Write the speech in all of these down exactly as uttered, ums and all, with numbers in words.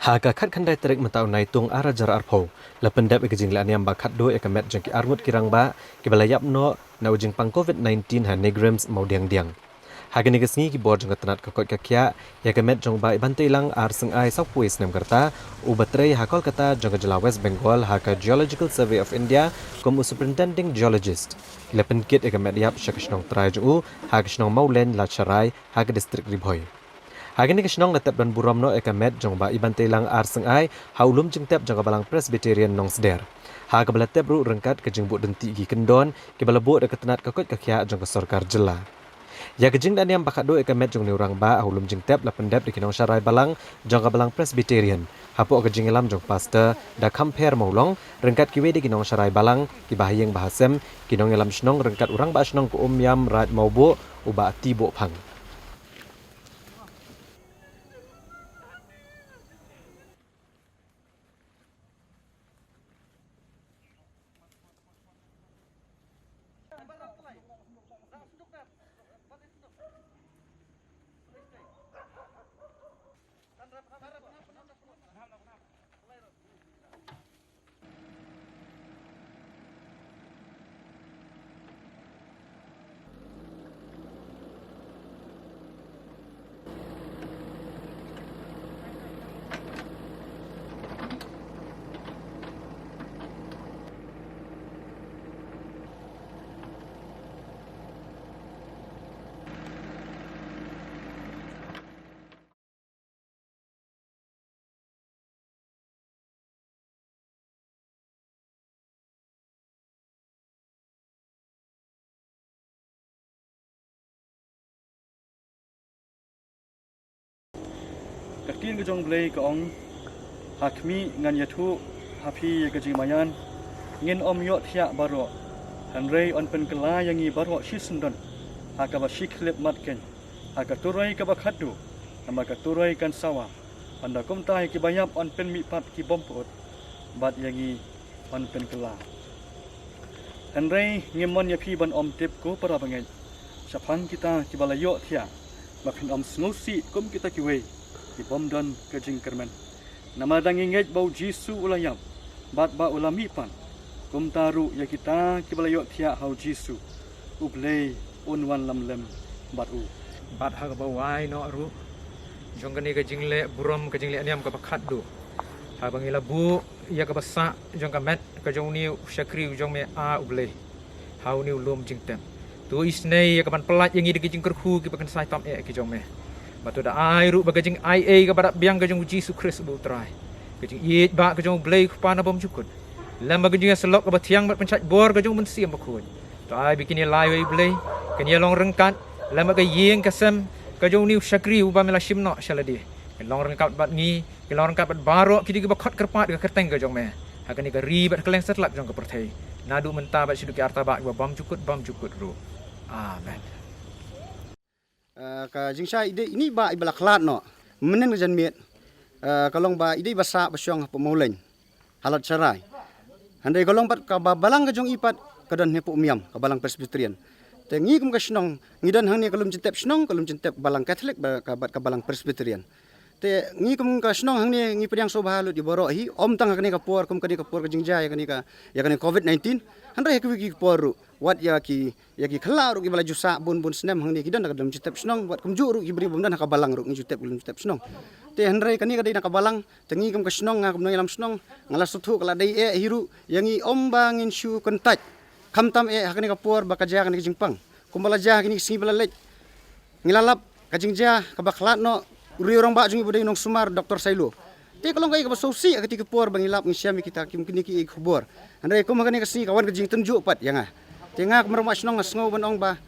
Ha ka khatkhyndai tarik mynta u Naitung ar hajar arphew, la pyndep ïa ka jingleh niam ba khatduh ïa ka met jong ki arngut ki rangbah kiba la ïap noh na u jingpang covid nineteen ha NEIGRIHMS Mawdiangdiang. Ha kane ka sngi ki bor jong ka tnat ka koit ka khiah ïa ka met jong u Bah Ibantelang R Syngai, sawphew snem ka rta, uba trei ha Kolkata jong ka jylla West Bengal ha ka Geological Survey of India kum u Superintending Geologist, ki la pynkit ïa ka met ïap sha ka shnong trai jong u ha ka shnong Mawleiñ Laitkyrshah ha ka district Ri Bhoi. Ha kane ka shnong la tep don burom noh ïa ka met jong u Bah Ibantelang R Syngai ha u lum jingtep jong ka Balang Presbyterian Nongsder, ha kaba la tep ruh ryngkat ka jingbuh dynti ki kyndon kiba la buh da ka tnat ka koit ka khiah jong ka sorkar jylla. Ïa ka jingleh niam ba khatduh ïa ka met jong une u rangbah ha u lum jingtep la pyndep da ki nongsharai balang jong ka Balang Presbyterian, hapoh ka jingïalam jong u Pastor Dakham Pher Mawlong ryngkat kiwei de ki nongsharai balang, ki bahaïing bahasem, ki nongïalam shnong ryngkat u rangbah shnong ka Umiam Raid Mawbuh, u Bah Atibuh Phang. Ka ktien ka jong U Blei ka ong, ha khmih ngan ïathuh ha phi ïa ka jingmaïan, ngin ym ïohthiah baroh, hynrei yn pynkylla ïa ngi baroh shisyndon ha kaba shi khyllipmat keiñ, ha ka turoi kaba khatduh, namar ka turoi kan sawa. Ynda kumta ïa kiba ïap yn pynmihpat ki bym pyut, bad ïa ngi yn pynkylla. Hynrei ngim mon ïa phi ban ym tip, ko para bangeit, shaphang kita kiba la ïohthiah, ba phin ym sngewsih kum kita kiwei ki bym don ka jingkyrmen. Namar da ngi ngeit ba U Jisu u la ïap bad ba u la mihpat, kumta ruh ïa kita kiba la ïohthiah ha U Jisu, U Blei un wan lam lem bad u. Bad ha kaba wai noh ruh jong kane ka jingleh burom, ka jingleh niam kaba khatduh, haba ngi la buh ïa kaba sah jong ka met ka jong une u shakri u jong me, A U Blei, ha une u lum jingtep, to isynei ïa kaban pyllait ïa ngi da ki jingkyrkhu kiba kynsai tam eh ki jong me. Bad to da ai ruh ba ka jingaiei kaba dap biang ka jong U Jisu Khrist uba U Trai, ka jingïeit bah ka jong U Blei U Kpa na bymjukut, lem bad ka jingïasyllok kaba thiang bad pynshait bor ka jong U Mynsiem Bakhuid, to ai ba kine lai, wei Blei, kin ïa long ryngkat lem bad ka ïing ka sem ka jong une u shakri uba me la shim noh sha lade. Kin long ryngkat bad ngi, kin long ryngkat bad baroh kito kiba khot kyrpad ïa ka kyrteng ka jong me ha kane ka ri bad ha kylleng satlak jong ka pyrthei, naduh mynta bad shaduh ki arta bah kiba bymjukut bymjukut ruh. Amen. Ah, ka jingshai ine i bah iba la khlad noh mynhynnin ka janmiet, ah, ka long ba i dei ba sah ba shong hapoh Mawleiñ ha Laitkyrshah. Hynrei ka long pat kaba balang ka jong i pat ka don hapoh Umiam, ka Balang Presbyterian. Te ngi kum ka shnong ngi don hangne ka lum jingtep shnong, ka lum jingtep Balang Katholik bad ka, bad ka Balang Presbyterian. Te ngi kum ka shnong hangne ngi pdiang sngewbha lut ïa baroh hi, ym tang ha kane ka por, kum kane ka por ka jingjia ïa kane ka, ïa kane ka covid nineteen, hynrei ha kiwei ki por ruh, wat ïa ki, ïa ki khlaw ruh kiba la ju sah bun bun snem hangne ki don ha ka lum jingtep shnong, wat kumjuh ruh ki briew bym don ha ka balang ruh ngi ju tep ka lum jingtep shnong. Te hynrei kane ka dei na ka balang, te ngi kum ka shnong, nga kum nongïalam shnong, nga la sngewthuh ka la dei eh hi ruh ïa ngi, ym ba ngin shu kyntait khamtam eh ha kane ka por ba ka jia kane ka jingpang. Kumba la jia ha kine ki sngi ba la leit, ngi la lap ka jingjia kaba khlad noh u riew rangbah jong ngi ba dei u nongsumar Doktor Sailo. Te ka long kaei kaba sngewsih ha kito ki por ba ngi lap ngi shem ïa kita ki, kine ki khubor. Hynrei kum ha kane ka sngi ka wan ka jingtynjuh pat ïa nga. Te nga kum rangbah shnong nga sngew ban ong ba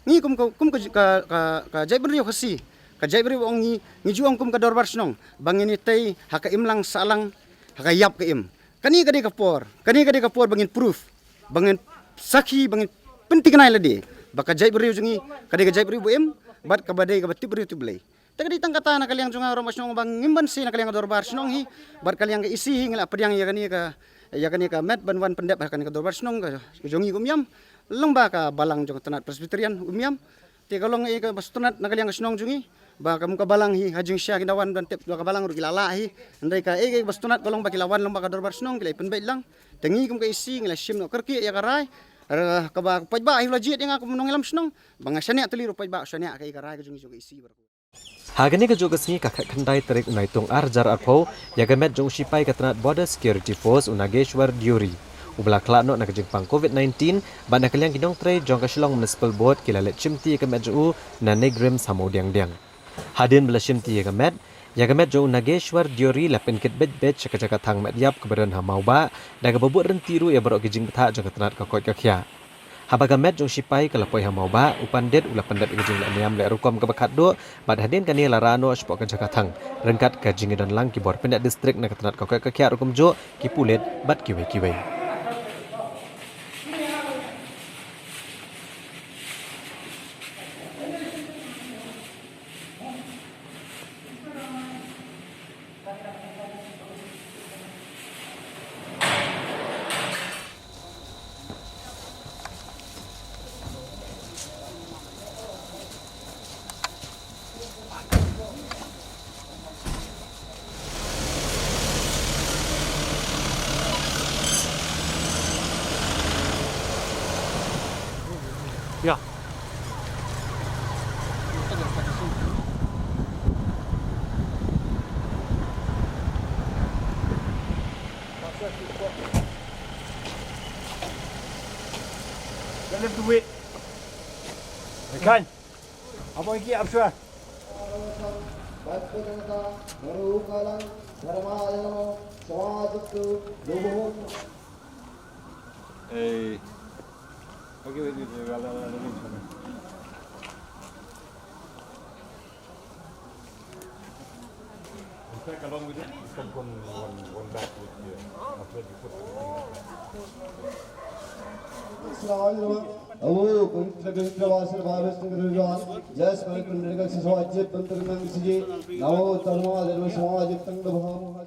ngi kum ka, kum ka, ka, ka, ka jaitbynriew Khasi, ka jaitbynriew ba ong ngi, ngi ju ong kum ka dorbar shnong ba ngin ïatei ha ka imlang sahlang, ha ka ïap ka im. Kane ka dei ka por, kane ka dei ka por ba ngin proof, ba ngin sakhi, ba ngin pynthikna ïa lade ba ka jaitbynriew jong ngi ka dei ka jaitbynriew ba im bad kaba dei kaba tip briew tip Blei. Te ka dei tang kata na ka liang jong nga rangbah shnong ba ngim banse na ka liang ka dorbar shnong hi bad ka liang ka E C hi, ngi la pdiang ïa kane ka, ïa kane ka met ban wan pyndep ha kane ka dorbar shnong ka jong ngi ka Umiam, lyngba ka balang jong ka tnat Presbyterian Umiam. Te ka long ïa kaba sngewtynnat na ka liang ka shnong jong ngi. Ba kum ka balang hi, ha jingshisha ki da wan ban tip ba ka balang ruh ki la lah hi. Hynrei kaei kaei ba sngewtynnat ka long ba ki la wan lyngba ka dorbar shnong, ki la pynbeit lang. Te ngi kum ka EC ngi la shim noh kyrkieh ïa ka rai. Re-, kaba u paidbah hi u la jied ïa nga kum u nongïalam shnong. Ba nga shaniah tylli ruh u paidbah u shaniah kaei ka rai ka jong ngi jong ka EC baroh. Ha kane kajuh ka sngi ka khatkhyndai tarik u Naitung ar hajar arphew, ïa ka met jong u sipai ka tnat Border Security Force u Nageshwar Deuri, uba la khlad noh na ka jingpang COVID nineteen, bad na ka liang ki nongtrei jong ka Shillong Municipal Board ki la leit shimti ïa ka met jong u na NEIGRIHMS ha Mawdiangdiang. Hadien ba la shimti ïa ka met, ïa ka met jong u Nageshwar Deuri la pynkit beit beit sha ka jaka thang met ïap kaba don ha Mawbah, da kaba bud ryntih ruh ïa baroh ki jingbthah jong ka tnat ka koit ka khiah. Haba ka met jong u sipai ka la poi ha Mawbah, u pandit u la pyndep ïa ka jingleh niam leh rukom kaba khatduh, bad hadien kane la rah noh shapoh ka jaka thang, ryngkat ka jingïadon lang ki bor pynïaid district na ka tnat ka koit ka khiah ruh kumjuh, ki pulit bad kiwei kiwei. Ja. Let them do it. They can. Abo iki abswa. Hey. Okay, wait, wait, wait, wait, wait, wait, wait. In fact, along with it, you can put one, one bag with you. After you put everything in. Assalamu alaikum. Awo, pavitra, pavitra, vasir, bhavis, tengah rujuan. Jas, balik, pendirikan sesuatu, penteriman siji. Namo, tarma, dharma, samajik, tengah, bahwa,